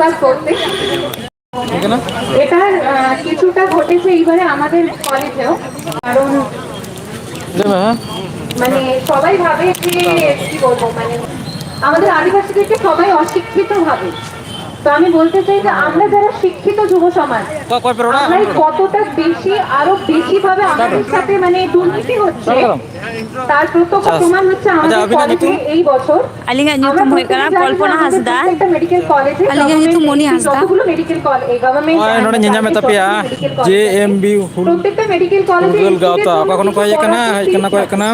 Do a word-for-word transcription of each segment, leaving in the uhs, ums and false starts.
Pass করতে। এটার আহ, কিছুটা ঘটেছে এইবারে আমাদের কলেজেও। কারণ মানে সবাই ভাবে যে কি বলবো, মানে আমাদের আদিবাসীদেরকে সবাই অশিক্ষিত ভাবে। তো আমি বলতে চাই যে আমরা যারা শিক্ষিত যুব সমাজ, আমরাই কতটা বেশি, আরো বেশি ভাবে আমাদের সাথে মানে দুর্নীতি হচ্ছে। তার প্রত্যক্ষ প্রমাণ হচ্ছে আমাদের কলেজে এই বছর। ᱟᱹᱞᱤᱧᱟᱜ ᱧᱩᱛᱩᱢ ᱦᱩᱭᱩᱜ ᱠᱟᱱᱟ ᱠᱚᱞᱯᱚᱱᱟ ᱦᱟᱸᱥᱫᱟ᱾ ᱟᱹᱞᱤᱧᱟᱜ ᱧᱩᱛᱩᱢ ᱢᱚᱱᱤ ᱦᱟᱸᱥᱫᱟ᱾ ᱱᱚᱜᱼᱚᱭ ᱱᱚᱰᱮ ᱧᱮᱞ ᱧᱟᱢᱮᱫ ᱛᱟᱯᱮᱭᱟ ᱡᱮ ᱮᱢ ᱵᱤ ᱦᱩᱞ, ᱦᱩᱞᱜᱟᱹᱞ ᱜᱟᱶᱛᱟ, ᱚᱠᱟ ᱠᱷᱚᱱ ᱠᱚ ᱦᱮᱡ ᱟᱠᱟᱱᱟ? ᱦᱮᱡ ᱟᱠᱟᱱᱟ ᱠᱚ, ᱦᱮᱡ ᱟᱠᱟᱱᱟ,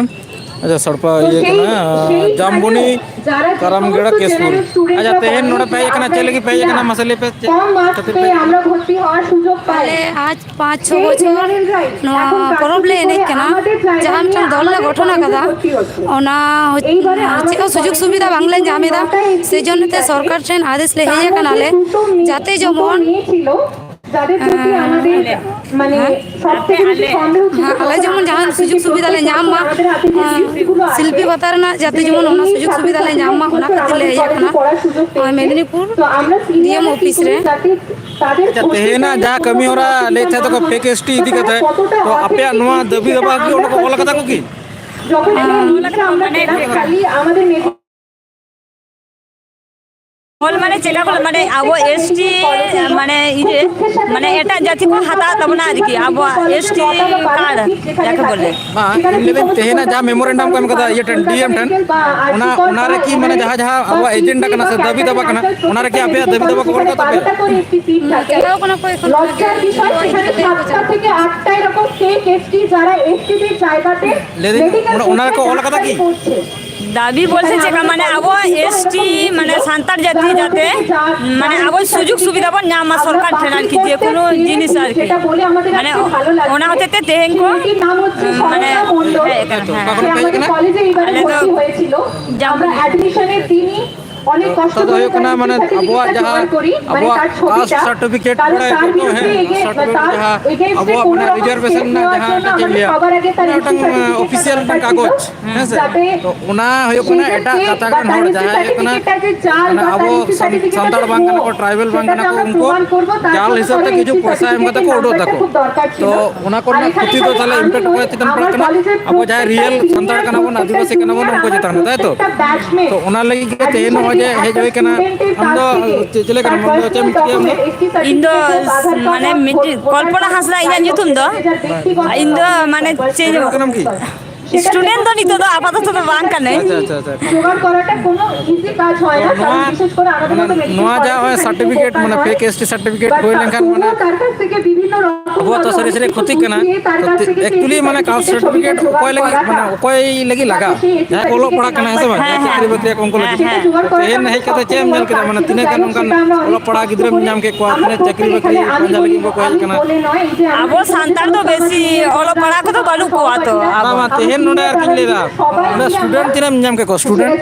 ᱟᱪᱪᱷᱟ, ᱥᱟᱲᱯᱟ ᱤᱭᱟᱹ ᱠᱟᱱᱟ, ᱡᱟᱢᱵᱚᱱᱤ ᱠᱟᱨᱟᱢᱜᱟᱲᱟ ᱠᱮᱥᱯᱩᱨ᱾ ᱟᱪᱪᱷᱟ, ᱛᱮᱦᱮᱧ ᱱᱚᱰᱮ ᱯᱮ ᱦᱮᱡ ᱟᱠᱟᱱᱟ, ᱪᱮᱫ ᱞᱟᱹᱜᱤᱫ ᱯᱮ ᱦᱮᱡ ᱟᱠᱟᱱᱟ? ᱢᱟᱥᱮ ᱞᱟᱹᱭ ᱯᱮ, ᱪᱮᱫ ᱠᱷᱟᱹᱛᱤᱨ ᱯᱮ ᱦᱮᱡ ᱟᱠᱟᱱᱟ? ᱟᱞᱮ ᱟᱡ ᱯᱟᱸᱪ ᱪᱷᱚ ᱵᱚᱪᱷᱚᱨ ᱱᱚᱣᱟ ᱯᱚᱨᱚᱵᱽ ᱞᱮ ᱮᱱᱮᱡ ᱠᱟᱱᱟ, ᱡᱟᱦᱟᱸ ᱢᱤᱫᱴᱟᱝ ᱫᱚᱞ ᱞᱮ ᱜᱚᱴᱷᱚᱱ ᱟᱠᱟᱫᱟ, ᱚᱱᱟ ᱪᱮᱫ ᱦᱚᱸ ᱥᱩᱡᱳᱜᱽ ᱥᱩᱵᱤᱫᱷᱟ ᱵᱟᱝᱞᱮ ᱧᱟᱢ ᱮᱫᱟ᱾ ᱥᱮᱭ ᱡᱚᱱᱱᱚ ᱛᱮ ᱥᱚᱨᱠᱟᱨ ᱴᱷᱮᱱ ᱟᱫᱮᱥ ᱞᱮ ᱦᱮᱡ ᱟᱠᱟᱱᱟᱞᱮ, ᱡᱟᱛᱮ ᱡᱮᱢᱚᱱ ᱦᱮᱸ, ᱦᱮᱸ, ᱟᱞᱮ ᱡᱮᱢᱚᱱ ᱡᱟᱦᱟᱱ ᱥᱩᱡᱳᱜᱽ ᱥᱩᱵᱤᱫᱷᱟ ᱞᱮ ᱧᱟᱢ ᱢᱟ, ᱥᱤᱞᱯᱤ ᱵᱷᱟᱛᱟ ᱨᱮᱱᱟᱜ ᱡᱟᱛᱮ ᱡᱮᱢᱚᱱ ᱚᱱᱟ ᱥᱩᱡᱳᱜᱽ ᱥᱩᱵᱤᱫᱷᱟ ᱞᱮ ᱧᱟᱢ ᱢᱟ, ᱚᱱᱟ ᱠᱷᱟᱹᱛᱤᱨ ᱞᱮ ᱦᱮᱡ ᱟᱠᱟᱱᱟ ᱱᱚᱜᱼᱚᱭ ᱢᱮᱫᱽᱱᱤᱯᱩᱨ ᱰᱤ ᱮᱢ ᱚᱯᱷᱤᱥ ᱨᱮ᱾ ᱟᱪᱪᱷᱟ, ᱛᱮᱦᱮᱧᱟᱜ ᱡᱟᱦᱟᱸ ᱠᱟᱹᱢᱤ ᱦᱚᱨᱟ ᱞᱟᱹᱭ ᱛᱟᱦᱮᱸ ᱫᱚᱠᱚ ᱯᱷᱮᱠ ᱮᱥ ᱴᱤ ᱤᱫᱤ ᱠᱟᱛᱮ, ᱛᱚ ᱟᱯᱮᱭᱟᱜ ᱱᱚᱣᱟ ᱫᱟᱹᱵᱤ ᱫᱟᱵᱟ ᱠᱤ ᱚᱸᱰᱮ ᱠᱚ ᱚᱞ ᱠᱟᱫᱟ ᱠᱚ ᱠᱤ? ᱚᱞ ᱢᱟᱱᱮ ᱪᱮᱫ ᱞᱮᱠᱟ ᱠᱚ, ᱢᱟᱱᱮ ᱟᱵᱚ ᱮᱥ ᱴᱤ, ᱢᱟᱱᱮ ᱤᱭᱟᱹ, ᱢᱟᱱᱮ ᱮᱴᱟᱜ ᱡᱟᱹᱛᱤ ᱠᱚ ᱦᱟᱛᱟᱣ ᱛᱟᱵᱚᱱᱟ ᱟᱨᱠᱤ, ᱟᱵᱚᱣᱟᱜ ᱮᱥ ᱴᱤ ᱠᱟᱨᱰ ᱡᱟᱠᱮ ᱵᱚᱞᱮ᱾ ᱵᱟᱝ, ᱤᱧ ᱞᱟᱹᱭᱫᱟᱹᱧ ᱛᱮᱦᱮᱧᱟᱜ ᱡᱟᱦᱟᱸ ᱢᱮᱢᱳᱨᱮᱱᱰᱟᱢ ᱠᱚ ᱮᱢ ᱠᱟᱫᱟ ᱤᱭᱟᱹ ᱴᱷᱮᱱ, ᱰᱤ ᱮᱢ ᱴᱷᱮᱱ, ᱚᱱᱟ, ᱚᱱᱟ ᱨᱮ ᱠᱤ ᱢᱟᱱᱮ ᱡᱟᱦᱟᱸ, ᱡᱟᱦᱟᱸ ᱟᱵᱚᱣᱟᱜ ᱮᱡᱮᱱᱰᱟ ᱠᱟᱱᱟ ᱥᱮ ᱫᱟᱹᱵᱤ ᱫᱟᱵᱟ ᱠᱟᱱᱟ, ᱚᱱᱟ ᱨᱮ ᱠᱤ ᱟᱯᱮᱭᱟᱜ ᱫᱟᱹᱵᱤ ᱫᱟᱵᱟ ᱠᱚ ᱚᱞ ᱠᱟᱫ ᱛᱟᱯᱮᱭᱟ? ᱦᱩᱸ, ᱪᱟᱞᱟᱣ ᱠᱟᱱᱟ ᱠᱚ ᱮᱠᱷᱚᱱ ᱞᱚᱡᱡᱟᱨ ᱵᱤᱥᱚᱭ, ᱥᱮᱠᱷᱟᱱᱮ ᱥᱟᱛᱴᱟ ᱛᱷᱮᱠᱮ ᱟᱴᱴᱟ ᱮᱨᱚᱠᱚᱢ ᱯᱷᱮᱠ ᱮᱥ ᱴᱤ ᱡᱟরা এসটিদের জায়গাতে ᱞᱟᱹᱭᱫᱟᱹᱧ, ᱢᱮᱰᱤᱠᱮᱞ ᱚᱱᱟ, ᱚᱱᱟ ᱨᱮᱠᱚ ᱚᱞ ᱠᱟᱫᱟ ᱠᱤ? ᱫᱟᱹᱵᱤ ᱵᱚᱞᱛᱮ ᱪᱮᱫ ᱞᱮᱠᱟ, ᱢᱟᱱᱮ ᱟᱵᱚ ᱮᱥ ᱴᱤ, ᱢᱟᱱᱮ ᱥᱟᱱᱛᱟᱲ ᱡᱟᱹᱛᱤ ᱡᱟᱛᱮ, ᱢᱟᱱᱮ ᱟᱵᱚ ᱥᱩᱡᱳᱜᱽ ᱥᱩᱵᱤᱫᱷᱟ ᱵᱚᱱ ᱧᱟᱢ ᱢᱟ ᱥᱚᱨᱠᱟᱨ ᱴᱷᱮᱱ ᱟᱨᱠᱤ, ᱡᱮ ᱠᱳᱱᱳ ᱡᱤᱱᱤᱥ ᱟᱨᱠᱤ, ᱢᱟᱱᱮ ᱚᱱᱟ ᱦᱚᱛᱮᱡ ᱛᱮ ᱛᱮᱦᱮᱧ ᱠᱚ, ᱢᱟᱱᱮ ᱦᱮᱡ ᱟᱠᱟᱱᱟ᱾ ᱦᱮᱸ, ᱟᱞᱮ ᱫᱚ ᱡᱟᱢᱵᱚᱱᱤ᱾ ᱚᱱᱮᱠ ᱠᱚᱥᱴ ᱠᱟᱛᱷᱟ ᱫᱚ ᱦᱩᱭᱩᱜ ᱠᱟᱱᱟ, ᱢᱟᱱᱮ, ᱟᱵᱚᱣᱟᱜ ᱡᱟᱦᱟᱸ, ᱟᱵᱚᱣᱟᱜ ᱠᱟᱥᱴ ᱥᱟᱨᱴᱤᱯᱷᱤᱠᱮᱴ ᱠᱚᱨᱮ ᱦᱮᱸ, ᱥᱟᱨᱴᱤᱯᱷᱤᱠᱮᱴ ᱡᱟᱦᱟᱸ ᱟᱵᱚᱣᱟᱜ ᱢᱟᱱᱮ ᱨᱤᱡᱟᱨᱵᱷᱮᱥᱚᱱ ᱨᱮᱱᱟᱜ ᱡᱟᱦᱟᱸ ᱪᱮᱫ ᱤᱧ ᱞᱟᱹᱭᱟ, ᱢᱟᱱᱮ ᱢᱤᱫᱴᱟᱝ ᱚᱯᱷᱤᱥᱤᱭᱟᱞ ᱢᱤᱫᱴᱟᱝ ᱠᱟᱜᱚᱡᱽ, ᱦᱮᱸ ᱥᱮ? ᱛᱚ ᱚᱱᱟ ᱦᱩᱭᱩᱜ ᱠᱟᱱᱟ ᱮᱴᱟᱜ ᱜᱟᱛᱟᱠ ᱨᱮᱱ ᱦᱚᱲ ᱡᱟᱦᱟᱸᱭ ᱦᱩᱭᱩᱜ ᱠᱟᱱᱟ, ᱢᱟᱱᱮ ᱟᱵᱚ ᱥᱟᱱᱛᱟᱲ ᱵᱟᱝ ᱠᱟᱱᱟ ᱠᱚ, ᱴᱨᱟᱭᱵᱮᱞ ᱵᱟᱝ ᱠᱟᱱᱟ ᱠᱚ, ᱩᱱᱠᱩ ᱡᱟᱞ ᱦᱤᱥᱟᱹᱵ ᱛᱮ ᱠᱤᱪᱷᱩ ᱯᱚᱭᱥᱟ ᱮᱢ ᱠᱟᱛᱮ ᱠᱚ ᱩᱰᱩᱠ ᱫᱟᱠᱚ᱾ ᱛᱚ ᱚᱱᱟ ᱠᱚᱨᱮᱱᱟᱜ ᱠᱷᱚᱛᱤ ᱫᱚ ᱛᱟᱦᱚᱞᱮ ᱤᱢᱯᱮᱠᱴ ᱚᱠᱚᱭ ᱪᱮᱛᱟᱱ ᱯᱟᱲᱟᱜ ᱠᱟᱱᱟ? ᱟᱵᱚ ᱡᱟᱦᱟᱸᱭ ᱨᱤᱭᱮᱞ ᱥᱟᱱᱛᱟᱲ ᱠᱟᱱᱟ ᱵᱚᱱ, ᱟᱹᱫᱤᱵᱟᱹᱥᱤ ᱠᱟᱱᱟ ᱵᱚᱱ, ᱩᱱᱠᱩ ᱪᱮᱛᱟᱱ ᱨᱮ, ᱛᱟᱭ ᱛᱚ? ᱛᱚ ᱚᱱᱟ ᱞᱟᱹᱜᱤᱫ ᱜᱮ ᱛᱮᱦᱮᱧ ᱱᱚᱜᱼᱚᱭ ᱡᱮ ᱦᱮᱡ ᱦᱩᱭ ᱠᱟᱱᱟ᱾ ᱟᱢ ᱫᱚ ᱪᱮᱫ, ᱪᱮᱫ ᱞᱮᱠᱟᱱᱟᱢ? ᱟᱢ ᱫᱚ ᱪᱮᱫ ᱮᱢ ᱪᱤᱠᱟᱹᱭᱟ ᱟᱢ ᱫᱚ? ᱤᱧ ᱫᱚ ᱢᱟᱱᱮ ᱢᱤᱫᱴᱤᱡ ᱠᱚᱞᱯᱚᱱᱟ ᱦᱟᱸᱥᱫᱟ ᱤᱧᱟᱹᱜ ᱧᱩᱛᱩᱢ ᱫᱚ᱾ ᱤᱧ ᱫᱚ ᱢᱟᱱᱮ ᱪᱮᱫ ᱠᱟᱱᱟᱢ ᱠᱤ? ᱥᱴᱩᱰᱮᱱᱴ ᱫᱚ ᱱᱤᱛᱚᱜ ᱫᱚ ᱟᱯᱟᱛᱚᱛᱚ ᱫᱚ ᱵᱟᱝ ᱠᱟᱹᱱᱟᱹᱧ᱾ ᱟᱪᱪᱷᱟ, ᱟᱪᱪᱷᱟ, ᱟᱪᱪᱷᱟ᱾ ᱱᱚᱣᱟ, ᱢᱟᱱᱮ, ᱱᱚᱣᱟ ᱡᱟ ᱱᱚᱜᱼᱚᱭ ᱥᱟᱨᱴᱤᱯᱷᱤᱠᱮᱴ, ᱢᱟᱱᱮ, ᱯᱷᱮᱠ ᱮᱥ ᱴᱤ ᱥᱟᱨᱴᱤᱯᱷᱤᱠᱮᱴ ᱦᱩᱭ ᱞᱮᱱᱠᱷᱟᱱ, ᱢᱟᱱᱮ, ᱟᱵᱚᱣᱟᱜ ᱛᱚ ᱥᱟᱹᱨᱤ ᱥᱟᱹᱨᱤ ᱠᱷᱚᱛᱤᱜ ᱠᱟᱱᱟ᱾ ᱛᱚ, actually, ᱢᱟᱱᱮ, ᱠᱟᱥᱴ ᱥᱟᱨᱴᱤᱯᱷᱤᱠᱮᱴ ᱚᱠᱚᱭ ᱞᱟᱹᱜᱤᱫ, ᱢᱟᱱᱮ, ᱚᱠᱚᱭ ᱞᱟᱹᱜᱤᱫ ᱞᱟᱜᱟᱜᱼᱟ? ᱡᱟᱦᱟᱸᱭ ᱠᱚ ᱚᱞᱚᱜ ᱯᱟᱲᱦᱟᱜ ᱠᱟᱱᱟ, ᱦᱮᱸ ᱥᱮ ᱵᱟᱝ? ᱦᱮᱸ, ᱡᱟᱦᱟᱸᱭ ᱪᱟᱹᱠᱨᱤ ᱦᱮᱸ᱾ ᱵᱟᱹᱠᱨᱤᱭᱟᱠᱚ, ᱩᱱᱠᱩ ᱞᱟᱹᱜᱤᱫ᱾ ᱦᱮᱸ, ᱦᱮᱸ᱾ ᱛᱮᱦᱮᱧ ᱦᱮᱡ ᱠᱟᱛᱮ ᱪᱮᱫ ᱮᱢ ᱧᱮᱞ ᱠᱮᱫᱟ? ᱢᱟᱱᱮ, ᱛᱤᱱᱟᱹᱜ ᱜᱟᱱ ᱚᱱᱠᱟᱱ ᱚᱞᱚᱜ ᱯᱟᱲᱦᱟᱜ ᱜᱤᱫᱽᱨᱟᱹᱢ ᱧᱟᱢ ᱠᱮᱫ ᱠᱚᱣᱟ? ᱛᱤᱱᱟᱹᱜ ᱪᱟᱹᱠᱨᱤ ᱵᱟᱹᱠᱨᱤ ᱯᱟᱸᱡᱟ ᱞᱟᱹᱜᱤᱫ ᱠᱚ ᱦᱮᱡ ᱠᱟᱱᱟ? ᱟᱵᱚ ᱥᱟᱱᱛᱟᱲ ᱫᱚ ᱵᱮᱥᱤ ᱚᱞᱚᱜ ᱯᱟᱲᱦᱟᱜ ᱠᱚᱫᱚ ᱵᱟᱹᱱᱩᱜ ᱠᱚᱣᱟ ᱛᱚ᱾ ᱵᱟᱝ, ᱵᱟᱝ, ᱛᱮᱦᱮᱧ ᱱᱚᱰᱮ ᱟᱨᱠᱤᱧ ᱞᱟᱹᱭᱫᱟ, ᱱᱚᱰᱮ ᱥᱴᱩᱰᱮᱱᱴ ᱛᱤᱱᱟᱹᱜ ᱮᱢ ᱧᱟᱢ ᱠᱮᱫ ᱠᱚᱣᱟ? ᱥᱴᱩᱰᱮᱱᱴ?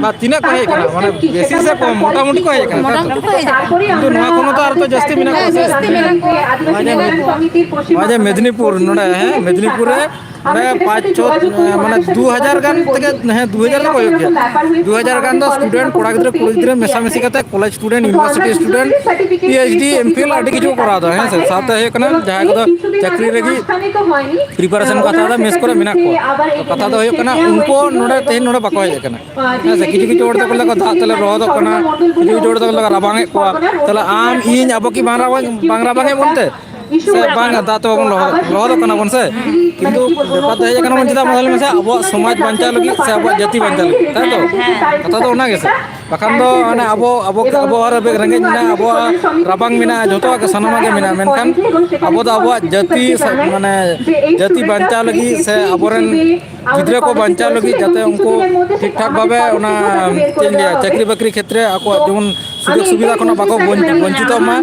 ᱵᱟ, ᱛᱤᱱᱟᱹᱜ ᱠᱚ ᱦᱮᱡ ᱠᱟᱱᱟ? ᱢᱟᱱᱮ, ᱵᱮᱥᱤ ᱥᱮ ᱠᱚᱢ? ᱢᱚᱴᱟᱢᱩᱴᱤ ᱠᱚ ᱦᱮᱡ ᱠᱟᱱᱟ, ᱛᱟᱭ ᱛᱚ? ᱢᱚᱴᱟᱢᱩᱴᱤ ᱠᱚ ᱦᱮᱡ ᱠᱟᱱᱟ᱾ ᱠᱤᱱᱛᱩ ᱱᱚᱣᱟ ᱠᱷᱚᱱ ᱦᱚᱸ ᱛᱚ ᱟᱨ ᱛᱚ ᱡᱟᱹᱥᱛᱤ ᱢᱮᱱᱟᱜ ᱠᱚᱣᱟ ᱥᱮ? ᱦᱮᱸ, ᱡᱟᱹᱥᱛᱤ ᱢᱮᱱᱟᱜ ᱠᱚᱣᱟ᱾ ᱱᱚᱣᱟ ᱡᱮ ᱢᱮᱫ-, ᱱᱚᱣᱟ ᱡᱮ ᱢᱮᱫᱽᱱᱤᱯᱩᱨ, ᱱᱚᱰᱮ, ᱦᱮᱸ, ᱢᱮᱫᱽᱱᱤᱯᱩᱨ ᱨᱮ ᱱᱚᱰᱮ ᱯᱟᱸᱪ, ᱪᱷᱚ, ᱢᱟᱱᱮ, ᱫᱩ ᱦᱟᱡᱟᱨ ᱜᱟᱱ ᱛᱮᱜᱮ, ᱦᱮᱸ, ᱫᱩ ᱦᱟᱡᱟᱨ ᱫᱚ ᱦᱩᱭᱩᱜ ᱜᱮᱭᱟ᱾ ᱫᱩ ᱦᱟᱡᱟᱨ ᱜᱟᱱ ᱫᱚ ᱥᱴᱩᱰᱮᱱᱴ, ᱠᱚᱲᱟ ᱜᱤᱫᱽᱨᱟᱹ, ᱠᱩᱲᱤ ᱜᱤᱫᱽᱨᱟᱹ ᱢᱮᱥᱟᱢᱤᱥᱤ ᱠᱟᱛᱮ, college student, university student, P H D, M Phil ᱟᱹᱰᱤ ᱠᱤᱪᱷᱩ ᱠᱚ ᱠᱚᱨᱟᱣ ᱮᱫᱟ, ᱦᱮᱸ ᱥᱮ? ᱥᱟᱶᱛᱮ ᱦᱩᱭᱩᱜ ᱠᱟᱱᱟ ᱡᱟᱦᱟᱸᱭ ᱠᱚᱫᱚ ᱪᱟᱹᱠᱨᱤ ᱞᱟᱹᱜᱤᱫ ᱯᱨᱤᱯᱟᱨᱮᱥᱚᱱ ᱠᱚ ᱦᱟᱛᱟᱣ ᱮᱫᱟ, ᱢᱮᱥ ᱠᱚᱨᱮ ᱢᱮᱱᱟᱜ ᱠᱚᱣᱟ᱾ ᱛᱚ, ᱠᱟᱛᱷᱟ ᱫᱚ ᱦᱩᱭᱩᱜ ᱠᱟᱱᱟ, ᱩᱱᱠᱩ ᱱᱚᱰᱮ, ᱛᱮᱦᱮᱧ ᱱᱚᱰᱮ ᱵᱟᱠᱚ ᱦᱮᱡ ᱟᱠᱟᱱᱟ, ᱦᱮᱸ ᱥᱮ? ᱠᱤᱪᱷᱩ ᱠᱤᱪᱷᱩ ᱦᱚᱲ ᱫᱚᱠᱚ ᱞᱟᱹᱭ ᱫᱟ, ᱫᱟᱜ ᱛᱮᱞᱮ ᱞᱚᱦᱚᱫᱚᱜ ᱠᱟᱱᱟ, ᱠᱤᱪᱷᱩ ᱠᱤᱪᱷᱩ ᱦᱚᱲ ᱫᱚᱠᱚ ᱞᱟᱹᱭ ᱫᱟ, ᱨᱟᱵᱟᱝ ᱮᱫ ᱠᱚᱣᱟ᱾ ᱛᱟᱦᱞᱮ ᱟᱢ, ᱤᱧ, ᱟᱵᱚ ᱠᱤ ᱵᱟᱝ ᱨᱟᱵᱟᱝ, ᱵᱟᱝ ᱨᱟᱵᱟᱝ ᱮᱫ ᱵᱚᱱ ᱛᱮ? ᱥᱮ ᱵᱟᱝ, ᱫᱟᱜ ᱛᱮ ᱵᱟᱵᱚᱱ ᱞᱚᱦᱚᱫ, ᱞᱚᱦᱚᱫᱚᱜ ᱠᱟᱱᱟ ᱵᱚᱱ ᱥᱮ? ᱠᱤᱱᱛᱩ ᱵᱮᱯᱟᱨ ᱫᱚ ᱦᱮᱡ ᱟᱠᱟᱱᱟ ᱵᱚᱱ ᱪᱮᱫᱟᱜ, ᱢᱟᱥᱮ ᱞᱟᱹᱭ ᱢᱮᱥᱮ? ᱟᱵᱚᱣᱟᱜ ᱥᱚᱢᱟᱡᱽ ᱵᱟᱧᱪᱟᱣ ᱞᱟᱹᱜᱤᱫ ᱥᱮ ᱟᱵᱚᱣᱟᱜ ᱡᱟᱹᱛᱤ ᱵᱟᱧᱪᱟᱣ ᱞᱟᱹᱜᱤᱫ, ᱛᱟᱭ ᱛᱚ? ᱦᱮᱸ, ᱦᱮᱸ᱾ ᱠᱟᱛᱷᱟ ᱫᱚ ᱚᱱᱟ ᱜᱮᱥᱮ᱾ ᱵᱟᱠᱷᱟᱱ ᱫᱚ ᱚᱱᱮ ᱟᱵᱚ, ᱟᱵᱚ, ᱟᱵᱚᱣᱟᱜ ᱨᱮ ᱨᱮᱸᱜᱮᱡ ᱢᱮᱱᱟᱜᱼᱟ, ᱟᱵᱚᱣᱟᱜ ᱨᱟᱵᱟᱝ ᱢᱮᱱᱟᱜᱼᱟ, ᱡᱚᱛᱚᱣᱟᱜ ᱜᱮ, ᱥᱟᱱᱟᱢᱟᱜ ᱜᱮ ᱢᱮᱱᱟᱜᱼᱟ, ᱢᱮᱱᱠᱷᱟᱱ ᱟᱵᱚ ᱫᱚ ᱟᱵᱚᱣᱟᱜ ᱡᱟᱹᱛᱤ ᱥᱟ-, ᱢᱟᱱᱮ ᱡᱟᱹᱛᱤ ᱵᱟᱧᱪᱟᱣ ᱞᱟᱹᱜᱤᱫ ᱥᱮ ᱟᱵᱚᱨᱮᱱ ᱜᱤᱫᱽᱨᱟᱹ ᱠᱚ ᱵᱟᱧᱪᱟᱣ ᱞᱟᱹᱜᱤᱫ ᱡᱟᱛᱮ ᱩᱱᱠᱩ ᱴᱷᱤᱠ ᱴᱷᱟᱠ ᱵᱷᱟᱵᱮ ᱚᱱᱟ, ᱪᱮᱫ ᱤᱧ ᱞᱟᱹᱭᱟ, ᱪᱟᱹᱠᱨᱤ ᱵᱟᱹᱠᱨᱤ ᱠᱷᱮᱛᱨᱮ ᱟᱠᱚᱣᱟᱜ ᱡᱮᱢᱚᱱ ᱥᱩᱡᱳᱜᱽ ᱥᱩᱵᱤᱫᱷᱟ ᱠᱷᱚᱱᱟᱜ ᱵᱟᱠᱚ ᱵᱚᱧ-, ᱵᱚᱧᱪᱤᱛᱚᱜ ᱢᱟ᱾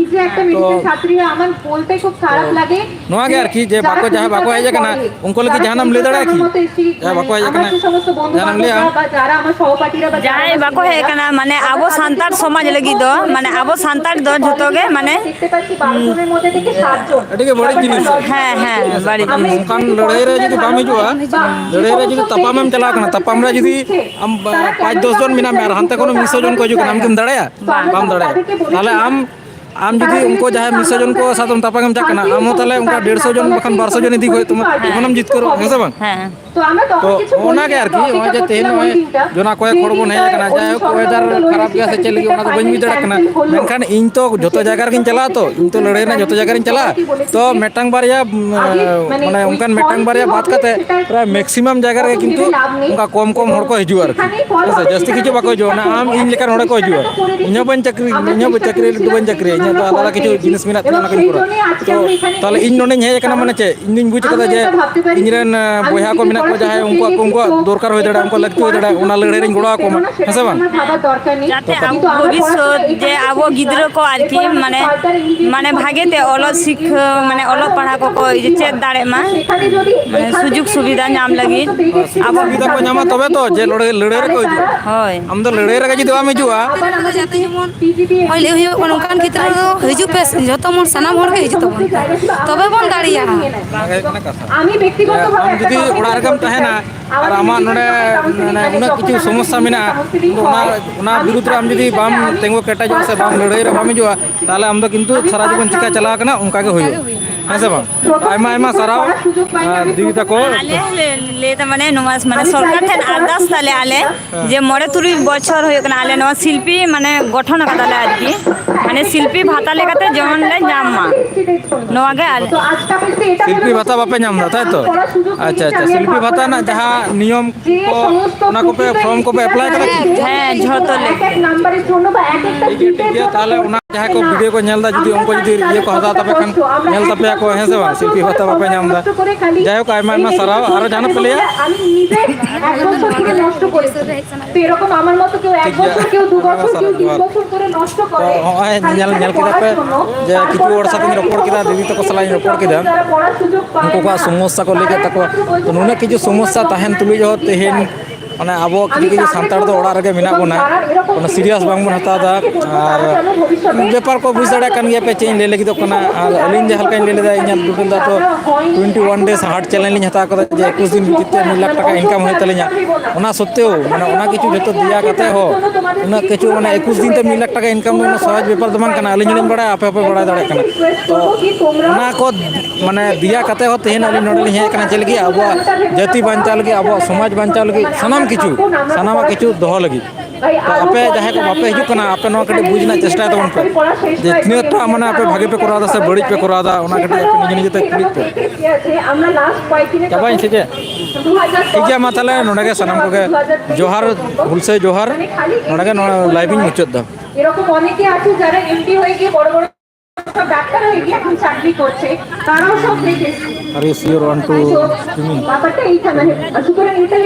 ᱛᱚ ᱱᱚᱣᱟ ᱜᱮ ᱟᱨᱠᱤ, ᱡᱮ ᱵᱟᱠᱚ, ᱡᱟᱦᱟᱸᱭ ᱵᱟᱠᱚ ᱦᱮᱡ ᱟᱠᱟᱱᱟ, ᱩᱱᱠᱩ ᱞᱟᱹᱜᱤᱫ ᱡᱟᱦᱟᱱᱟᱜ ᱮᱢ ᱞᱟᱹᱭ ᱫᱟᱲᱮᱭᱟᱜᱼᱟ ᱠᱤ? ᱡᱟᱦᱟᱸᱭ ᱵᱟᱠᱚ ᱦᱮᱡ ᱟᱠᱟᱱᱟ, ᱡᱟᱦᱟᱱᱟᱜ ᱮᱢ ᱞᱟᱹᱭᱟ? ᱡᱟᱦᱟᱸᱭ ᱵᱟᱠᱚ ᱦᱮᱡ ᱟᱠᱟᱱᱟ, ᱢᱟᱱᱮ, ᱟᱵᱚ ᱥᱟᱱᱛᱟᱲ ᱥᱚᱢᱟᱡᱽ ᱞᱟᱹᱜᱤᱫ ᱫᱚ, ᱢᱟᱱᱮ, ᱟᱵᱚ ᱥᱟᱱᱛᱟᱲ ᱫᱚ ᱡᱷᱚᱛᱚ ᱜᱮ, ᱢᱟᱱᱮ, ᱟᱹᱰᱤ ᱜᱮ ᱵᱟᱹᱲᱤᱡ ᱡᱤᱱᱤᱥ᱾ ᱦᱮᱸ, ᱦᱮᱸ, ᱵᱟᱹᱲᱤᱡ ᱡᱤᱱᱤᱥ᱾ ᱚᱱᱠᱟᱱ ᱞᱟᱹᱲᱦᱟᱹᱭ ᱨᱮ ᱡᱩᱫᱤ ᱵᱟᱢ ᱦᱤᱡᱩᱜᱼᱟ, ᱞᱟᱹᱲᱦᱟᱹᱭ ᱨᱮ ᱡᱩᱫᱤ ᱛᱟᱯᱟᱢᱮᱢ ᱪᱟᱞᱟᱣ ᱠᱟᱱᱟ, ᱛᱟᱯᱟᱢ ᱨᱮ ᱡᱩᱫᱤ ᱟᱢ, ᱯᱟᱸᱪ ᱫᱚᱥ ᱡᱚᱱ ᱢᱮᱱᱟᱜ ᱢᱮᱭᱟ ᱟᱨ ᱦᱟᱱᱛᱮ ᱠᱷᱚᱱ ᱢᱤᱫ ᱥᱚ ᱡᱚᱱ ᱠᱚ ᱦᱤᱡᱩᱜ ᱠᱟᱱᱟ, ᱟᱢ ᱠᱤᱢ ᱫᱟᱲᱮᱭᱟᱜᱼᱟ? ᱵᱟᱢ ᱫᱟᱲᱮᱭᱟᱜᱼᱟ᱾ ᱛᱟᱦᱚᱞᱮ ᱟᱢ, ᱟᱢ ᱡᱩᱫᱤ ᱩᱱᱠᱩ ᱡᱟᱦᱟᱸᱭ ᱢᱤᱫ ᱥᱚ ᱡᱚᱱ ᱠᱚ ᱥᱟᱶᱛᱮᱢ ᱛᱟᱯᱟᱢᱮᱢ ᱪᱟᱜ ᱠᱟᱱᱟ, ᱟᱢ ᱦᱚᱸ ᱛᱟᱦᱚᱞᱮ ᱚᱱᱠᱟ ᱰᱮᱲᱥᱚ ᱡᱚᱱ ᱵᱟᱠᱷᱟᱱ ᱵᱟᱨ ᱥᱚ ᱡᱚᱱ ᱤᱫᱤ ᱠᱚ ᱦᱩᱭᱩᱜ ᱛᱟᱢᱟ, ᱛᱚᱠᱷᱚᱱᱮᱢ ᱡᱤᱛᱠᱟᱹᱨᱚᱜᱼᱟ, ᱦᱮᱸ ᱥᱮ ᱵᱟᱝ? ᱦᱮᱸ᱾ ᱛᱚ ᱚᱱᱟ ᱜᱮ ᱟᱨᱠᱤ, ᱱᱚᱜᱼᱚᱭ ᱡᱮ ᱛᱮᱦᱮᱧ ᱱᱚᱜᱼᱚᱭ ᱡᱚᱱᱟ ᱠᱚᱭᱮᱠ ᱦᱚᱲ ᱵᱚᱱ ᱦᱮᱡ ᱟᱠᱟᱱᱟ, ᱡᱟᱭᱦᱳᱠ weather ᱠᱷᱟᱨᱟᱯ ᱜᱮᱭᱟ ᱥᱮ ᱪᱮᱫ ᱞᱟᱹᱜᱤᱫ ᱚᱱᱟ ᱫᱚ ᱵᱟᱹᱧ ᱵᱩᱡᱽ ᱫᱟᱲᱮᱭᱟᱜ ᱠᱟᱱᱟ, ᱢᱮᱱᱠᱷᱟᱱ ᱤᱧ ᱛᱚ ᱡᱷᱚᱛᱚ ᱡᱟᱭᱜᱟ ᱨᱮᱜᱤᱧ ᱪᱟᱞᱟᱜᱼᱟ, ᱛᱚ ᱤᱧ ᱛᱚ ᱞᱟᱹᱲᱦᱟᱹᱭ ᱨᱮᱱᱟᱜ ᱡᱷᱚᱛᱚ ᱡᱟᱭᱜᱟ ᱨᱤᱧ ᱪᱟᱞᱟᱜᱼᱟ᱾ ᱛᱚ ᱢᱤᱫᱴᱟᱝ ᱵᱟᱨᱭᱟ, ᱩᱸ, ᱢᱟᱱᱮ ᱚᱱᱠᱟᱱ ᱢᱤᱫᱴᱟᱝ ᱵᱟᱨᱭᱟ ᱵᱟᱫ ᱠᱟᱛᱮ ᱯᱨᱟᱭ maximum ᱡᱟᱭᱜᱟ ᱨᱮᱜᱮ ᱠᱤᱱᱛᱩ ᱚᱱᱠᱟ ᱠᱚᱢ ᱠᱚᱢ ᱦᱚᱲ ᱠᱚ ᱦᱤᱡᱩᱜᱼᱟ ᱟᱨᱠᱤ, ᱦᱮᱸ ᱥᱮ? ᱡᱟᱹᱥᱛᱤ ᱠᱤᱪᱷᱩ ᱵᱟᱠᱚ ᱦᱤᱡᱩᱜᱼᱟ, ᱚᱱᱟ ᱟᱢ ᱤᱧ ᱞᱮᱠᱟᱱ ᱦᱚᱲ ᱠᱚ ᱦᱤᱡᱩᱜᱼᱟ᱾ ᱤᱧ ᱦᱚᱸ ᱵᱟᱹᱧ ᱪᱟᱹᱠᱨᱤ, ᱤᱧ ᱦᱚᱸ ᱪᱟᱹᱠᱨᱤ ᱫᱚ ᱵᱟᱹᱧ ᱪᱟᱹᱠᱨᱤᱭᱟ, ᱤᱧᱟᱹᱜ ᱫᱚ ᱟᱞᱟᱫᱟ ᱠᱤᱪᱷᱩ ᱡᱤᱱᱤᱥ ᱢᱮᱱᱟᱜ ᱛᱤᱧᱟ, ᱚᱱᱟ ᱠᱚᱧ ᱠᱚᱨᱟᱣᱟ᱾ ᱛᱚ ᱛᱟᱦᱚᱞᱮ ᱤᱧ ᱱᱚᱰᱮᱧ ᱦᱮᱡ ᱟᱠᱟᱱᱟ, ᱢᱟᱱᱮ ᱪᱮᱫ, ᱤᱧ ᱫᱩᱧ ᱵᱩᱡᱽ ᱠᱟᱫᱟ ᱡᱮ ᱤᱧ ᱨᱮᱱ, ᱟᱸ, ᱵᱚᱭᱦᱟ ᱠᱚ ᱢᱮᱱᱟᱜ ᱠᱚᱣᱟ, ᱡᱟᱦᱟᱸᱭ ᱩᱱᱠᱩᱣᱟᱜ, ᱩᱱᱠᱩᱣᱟᱜ ᱫᱚᱨᱠᱟᱨ ᱦᱩᱭ ᱫᱟᱲᱮᱭᱟᱜᱼᱟ, ᱩᱱᱠᱩᱣᱟᱜ ᱞᱟᱹᱠᱛᱤ ᱦᱩᱭ ᱫᱟᱲᱮᱭᱟᱜᱼᱟ, ᱚᱱᱟ ᱞᱟᱹᱲᱦᱟᱹᱭ ᱨᱤᱧ ᱜᱚᱲᱚ ᱟᱠᱚ ᱢᱟ, ᱦᱮᱸ ᱥᱮ ᱵᱟᱝ? ᱡᱟᱛᱮ ᱟᱵᱚ ᱵᱷᱚᱵᱤᱥᱥᱚᱛ ᱡᱮ ᱟᱵᱚ ᱜᱤᱫᱽᱨᱟᱹ ᱠᱚ ᱟᱨᱠᱤ, ᱢᱟᱱᱮ, ᱢᱟᱱᱮ ᱵᱷᱟᱜᱮ ᱛᱮ ᱚᱞᱚᱜ ᱥᱤᱠᱷᱟᱹ, ᱢᱟᱱᱮ ᱚᱞᱚᱜ ᱯᱟᱲᱦᱟᱣ ᱠᱚᱠᱚ ᱪᱮᱫ ᱫᱟᱲᱮᱜ ᱢᱟ, ᱢᱟᱱᱮ ᱥᱩᱡᱳᱜᱽ ᱥᱩᱵᱤᱫᱷᱟ ᱧᱟᱢ ᱞᱟᱹᱜᱤᱫ᱾ ᱥᱩᱡᱳᱜᱽ ᱟᱵᱚ ᱥᱩᱵᱤᱫᱷᱟ ᱠᱚ ᱧᱟᱢᱟ ᱛᱚᱵᱮ ᱛᱚ ᱡᱮ ᱞᱟᱹᱲᱦᱟᱹᱭ, ᱞᱟᱹᱲᱦᱟᱹᱭ ᱨᱮᱠᱚ ᱦᱤᱡᱩᱜᱼᱟ᱾ ᱦᱳᱭ᱾ ᱟᱢ ᱫᱚ ᱞᱟᱹᱲᱦᱟᱹᱭ ᱨᱮᱜᱮ ᱡᱩᱫᱤ ᱵᱟᱢ ᱦᱤᱡᱩᱜᱼᱟ᱾ ᱟᱵᱚ ᱱᱚᱰᱮ ᱡᱟᱛᱮ ᱡᱮᱢᱚᱱ ᱦᱳᱭ, ᱞᱟᱹᱭ ᱦᱩᱭᱩᱜ ᱠᱟᱱᱟ, ᱚᱱᱠᱟᱱ ᱠᱷᱮᱛᱨᱮ ᱨᱮᱫᱚ ᱦᱤᱡᱩᱜ ᱯᱮ, ᱡᱚᱛᱚ ᱢᱚᱱ, ᱥᱟᱱᱟᱢ ᱦᱚᱲ ᱜᱮ ᱦᱤᱡᱩᱜ ᱛᱟᱵᱚᱱ ᱯᱮ, ᱛᱚᱵᱮ ᱵᱚᱱ ᱫᱟᱲᱮᱭᱟᱜᱼᱟ᱾ ᱚᱱᱟ ᱜᱮ ᱦᱩᱭᱩᱜ ᱠᱟᱱᱟ ᱠᱟᱛᱷᱟ᱾ ᱟᱢ ᱡᱩᱫᱤ ᱚᱲᱟᱜ ᱨᱮᱜᱮᱢ ᱛᱟᱦᱮᱱᱟ ᱟᱨ ᱟᱢᱟᱜ ᱱᱚᱰᱮ, ᱢᱟᱱᱮ, ᱩᱱᱟᱹᱜ ᱠᱤᱪᱷᱩ ᱥᱚᱢᱚᱥᱥᱟ ᱢᱮᱱᱟᱜᱼᱟ, ᱚᱱᱟ, ᱚᱱᱟ ᱵᱤᱨᱩᱫᱽ ᱨᱮ ᱟᱢ ᱡᱩᱫᱤ ᱵᱟᱢ ᱛᱤᱸᱜᱩ ᱠᱮᱴᱮᱡᱚᱜᱼᱟ ᱥᱮ ᱵᱟᱢ ᱞᱟᱹᱲᱦᱟᱹᱭ ᱨᱮ ᱵᱟᱢ ᱦᱤᱡᱩᱜᱼᱟ, ᱛᱟᱦᱚᱞᱮ ᱟᱢ ᱫᱚ ᱠᱤᱱᱛᱩ ᱥᱟᱨᱟ ᱡᱤᱵᱚᱱ ᱪᱤᱠᱟ ᱪᱟᱞᱟᱣ ᱠᱟᱱᱟ, ᱚᱱᱠᱟ ᱜᱮ ᱦᱩᱭᱩᱜᱼᱟ᱾ ᱦᱮᱸ ᱥᱮ ᱵᱟᱝ? ᱟᱭᱢᱟ, ᱟᱭᱢᱟ ᱥᱟᱨᱦᱟᱣ, ᱟᱨ ᱫᱤᱫᱤ ᱛᱟᱠᱚ᱾ ᱟᱞᱮ ᱦᱚᱸᱞᱮ ᱞᱟᱹᱭ ᱮᱫᱟ, ᱢᱟᱱᱮ, ᱱᱚᱣᱟ, ᱢᱟᱱᱮ, ᱥᱚᱨᱠᱟᱨ ᱴᱷᱮᱱ ᱟᱨᱫᱟᱥ ᱛᱟᱞᱮ ᱟᱞᱮ ᱦᱮᱸ᱾ ᱡᱮ ᱢᱚᱬᱮ ᱛᱩᱨᱩᱭ ᱵᱚᱪᱷᱚᱨ ᱦᱩᱭᱩᱜ ᱠᱟᱱᱟ, ᱟᱞᱮ ᱱᱚᱣᱟ ᱥᱤᱞᱯᱤ, ᱢᱟᱱᱮ, ᱜᱚᱴᱷᱚᱱ ᱟᱠᱟᱫᱟᱞᱮ ᱟᱨᱠᱤ, ᱢᱟᱱᱮ, ᱥᱤᱞᱯᱤ ᱵᱷᱟᱛᱟ ᱞᱮᱠᱟᱛᱮ ᱡᱮᱢᱚᱱ ᱞᱮ ᱧᱟᱢ ᱢᱟ, ᱱᱚᱣᱟ ᱜᱮ ᱟᱞᱮ᱾ ᱥᱤᱞᱯᱤ ᱵᱷᱟᱛᱟ ᱵᱟᱯᱮ ᱧᱟᱢ ᱮᱫᱟ, ᱛᱟᱭ ᱛᱚ? ᱟᱪᱪᱷᱟ, ᱟᱪᱪᱷᱟ, ᱥᱤᱞᱯᱤ ᱵᱷᱟᱛᱟ ᱨᱮᱱᱟᱜ ᱡᱟᱦᱟᱸ ᱱᱤᱭᱚᱢ ᱠᱚ, ᱚᱱᱟ ᱠᱚᱯᱮ, ᱯᱷᱚᱨᱢ ᱠᱚᱯᱮ ᱮᱯᱞᱟᱭ ᱠᱟᱫᱟ ᱠᱤ? ᱦᱮᱸ, ᱡᱷᱚᱛᱚ ᱞᱮ᱾ ᱴᱷᱤᱠ ᱜᱮᱭᱟ, ᱴᱷᱤᱠ ᱜᱮᱭᱟ, ᱛᱟᱦᱚᱞᱮ ᱚᱱᱟ ᱡᱟᱦᱟᱸᱭ ᱠᱚ ᱵᱷᱤᱰᱤᱭᱳ ᱠᱚ ᱧᱮᱞ ᱮᱫᱟ, ᱡᱩᱫᱤ ᱩᱱᱠᱩ ᱡᱩᱫᱤ ᱤᱭᱟᱹ ᱠᱚ ᱦᱟᱛᱟᱣ ᱛᱟᱯᱮ ᱠᱷᱟᱱ, ᱧᱮᱞ ᱛᱟᱯᱮᱭᱟ ᱠᱚ, ᱦᱮᱸ ᱥᱮ ᱵᱟᱝ? ᱥᱤᱞᱯᱤ ᱵᱷᱟᱛᱟ ᱵᱟᱯᱮ ᱧᱟᱢ ᱮᱫᱟ᱾ ᱡᱟᱭᱦᱳᱠ, ᱟᱭᱢᱟ ᱟᱭᱢᱟ ᱥᱟᱨᱦᱟᱣ᱾ ᱟᱨᱚ ᱡᱟᱦᱟᱱᱟᱜ ᱯᱮ ᱞᱟᱹᱭᱟ? ᱛᱚ ᱮᱨᱚᱠᱚᱢ আমার মতো কেউ এক বছর, কেউ দু বছর, কেউ তিন বছর করে নষ্ট করে, ᱛᱚ ᱦᱚᱸᱜᱼᱚᱭ ᱧᱮᱞ, ᱧᱮᱞ ᱠᱮᱫᱟ ᱯᱮ ᱡᱮ ᱠᱤᱪᱷᱩ ᱦᱚᱲ ᱥᱟᱛᱮᱧ ᱨᱚᱯᱚᱲ ᱠᱮᱫᱟ, ᱫᱤᱫᱤ ᱛᱟᱠᱚ ᱥᱟᱞᱟᱜ ᱤᱧ ᱨᱚᱯᱚᱲ ᱠᱮᱫᱟ᱾ ᱩᱱᱠᱩ ᱠᱚᱣᱟᱜ ᱥᱚᱢᱚᱥᱥᱟ ᱠᱚ ᱞᱟᱹᱭ ᱠᱮᱫ ᱛᱟᱠᱚᱣᱟ᱾ ᱛᱚ ᱱᱩᱱᱟᱹᱜ ᱠᱤᱪᱷᱩ ᱥᱚᱢᱚᱥᱥᱟ ᱛᱟᱦᱮᱱ ᱛᱩᱞᱩᱡ ᱦᱚᱸ ᱛᱮᱦᱮᱧ ᱢᱟᱱᱮ ᱟᱵᱚ ᱠᱤᱪᱷᱩ ᱠᱤᱪᱷᱩ ᱥᱟᱱᱛᱟᱲ ᱫᱚ ᱚᱲᱟᱜ ᱨᱮᱜᱮ ᱢᱮᱱᱟᱜ ᱵᱚᱱᱟ, ᱠᱳᱱᱳ ᱥᱤᱨᱤᱭᱟᱥ ᱵᱟᱝᱵᱚᱱ ᱦᱟᱛᱟᱣ ᱮᱫᱟ᱾ ᱟᱨ ᱵᱮᱯᱟᱨ ᱠᱚ ᱵᱩᱡᱽ ᱫᱟᱲᱮᱭᱟᱜ ᱠᱟᱱ ᱜᱮᱭᱟ ᱯᱮ ᱪᱮᱫ ᱤᱧ ᱞᱟᱹᱭ ᱞᱟᱹᱜᱤᱫᱚᱜ ᱠᱟᱱᱟ᱾ ᱟᱨ ᱟᱹᱞᱤᱧ ᱡᱟᱦᱟᱸ ᱞᱮᱠᱟᱧ ᱞᱟᱹᱭ ᱞᱮᱫᱟ, ᱤᱧᱟᱹᱜ ᱴᱳᱴᱟᱞ ᱫᱚ ᱟᱫᱚ twenty one days hard challenge ᱞᱤᱧ ᱦᱟᱛᱟᱣ ᱠᱟᱫᱟ ᱡᱮ ᱮᱠᱩᱥ ᱫᱤᱱ ᱵᱷᱤᱛᱤᱨ ᱛᱮ ᱢᱤᱫ ᱞᱟᱠᱷ ᱴᱟᱠᱟ ᱤᱱᱠᱟᱢ ᱦᱩᱭᱩᱜ ᱛᱟᱹᱞᱤᱧᱟ᱾ ᱚᱱᱟ ᱥᱚᱛᱛᱮᱣ ᱢᱟᱱᱮ ᱚᱱᱟ ᱠᱤᱪᱷᱩ ᱡᱚᱛᱚ ᱫᱮᱭᱟ ᱠᱟᱛᱮ ᱦᱚᱸ ᱩᱱᱟᱹᱜ ᱠᱤᱪᱷᱩ ᱢᱟᱱᱮ ᱮᱠᱩᱥ ᱫᱤᱱ ᱛᱮ ᱢᱤᱫ ᱞᱟᱠᱷ ᱴᱟᱠᱟ ᱤᱱᱠᱟᱢ ᱫᱚ ᱩᱱᱟᱹᱜ ᱥᱚᱦᱚᱡᱽ ᱵᱮᱯᱟᱨ ᱫᱚ ᱵᱟᱝ ᱠᱟᱱᱟ᱾ ᱟᱹᱞᱤᱧ ᱦᱚᱸᱞᱤᱧ ᱵᱟᱲᱟᱭᱟ, ᱟᱯᱮ ᱦᱚᱸᱯᱮ ᱵᱟᱲᱟᱭ ᱫᱟᱲᱮᱭᱟᱜ ᱠᱟᱱᱟ᱾ ᱛᱚ ᱚᱱᱟ ᱠᱚ ᱢᱟᱱᱮ ᱫᱮᱭᱟ ᱠᱟᱛᱮ ᱦᱚᱸ ᱛᱮᱦᱮᱧ ᱟᱹᱞᱤᱧ ᱱᱚᱰᱮ ᱞᱤᱧ ᱦᱮᱡ ᱟᱠᱟᱱᱟ, ᱪᱮᱫ ᱞᱟᱹᱜᱤᱫ? ᱟᱵᱚᱣᱟᱜ ᱡᱟᱹᱛᱤ ᱵᱟᱧᱪᱟᱣ ᱞᱟᱹᱜᱤᱫ, ᱟᱵᱚᱣᱟᱜ ᱥᱚᱢᱟᱡᱽ ᱵᱟᱧᱪᱟᱣ ᱞᱟᱹᱜᱤᱫ, ᱥᱟᱱᱟᱢ ᱠᱤᱪᱷᱩ, ᱥᱟᱱᱟᱢᱟᱜ ᱠᱤᱪᱷᱩ ᱫᱚᱦᱚ ᱞᱟᱹᱜᱤᱫ᱾ ᱛᱚ ᱟᱯᱮ ᱡᱟᱦᱟᱸᱭ ᱠᱚ ᱵᱟᱯᱮ ᱦᱤᱡᱩᱜ ᱠᱟᱱᱟ, ᱟᱯᱮ ᱱᱚᱣᱟ ᱠᱟᱹᱴᱤᱡ ᱵᱩᱡᱽ ᱨᱮᱱᱟᱜ ᱪᱮᱥᱴᱟᱭ ᱛᱟᱵᱚᱱ ᱯᱮ, ᱡᱮ ᱛᱤᱱᱟᱹᱜ ᱴᱟ ᱢᱟᱱᱮ ᱟᱯᱮ ᱵᱷᱟᱜᱮ ᱯᱮ ᱠᱚᱨᱟᱣ ᱮᱫᱟ ᱥᱮ ᱵᱟᱹᱲᱤᱡ ᱯᱮ ᱠᱚᱨᱟᱣ ᱮᱫᱟ, ᱚᱱᱟ ᱠᱟᱹᱴᱤᱡ ᱟᱯᱮ ᱱᱤᱡᱮ ᱱᱤᱡᱮ ᱛᱮ ᱠᱩᱞᱤᱜ ᱯᱮ᱾ ᱪᱟᱵᱟᱭᱮᱱ ᱥᱮ ᱪᱮᱫ? ᱴᱷᱤᱠ ᱜᱮᱭᱟ, ᱢᱟ ᱛᱟᱦᱚᱞᱮ ᱱᱚᱰᱮ ᱜᱮ ᱥᱟᱱᱟᱢ ᱠᱚᱜᱮ ᱡᱚᱦᱟᱨ, ᱦᱩᱞᱥᱟᱹᱭ ᱡᱚᱦᱟᱨ᱾ ᱱᱚᱰᱮ ᱜᱮ ᱱᱚᱣᱟ ᱞᱟᱭᱤᱵᱷ ᱤᱧ ᱢᱩᱪᱟᱹᱫ ᱮᱫᱟ᱾ এরকম অনেকে আছে যারা এমডি হয়ে গিয়ে বড় বড় ডাক্তার হয়ে গিয়ে এখন চাকরি করছে, তারাও সব দেখেছে। Are you sure want to swimming? ব্যাপারটা এইখানে। সুতরাং এটা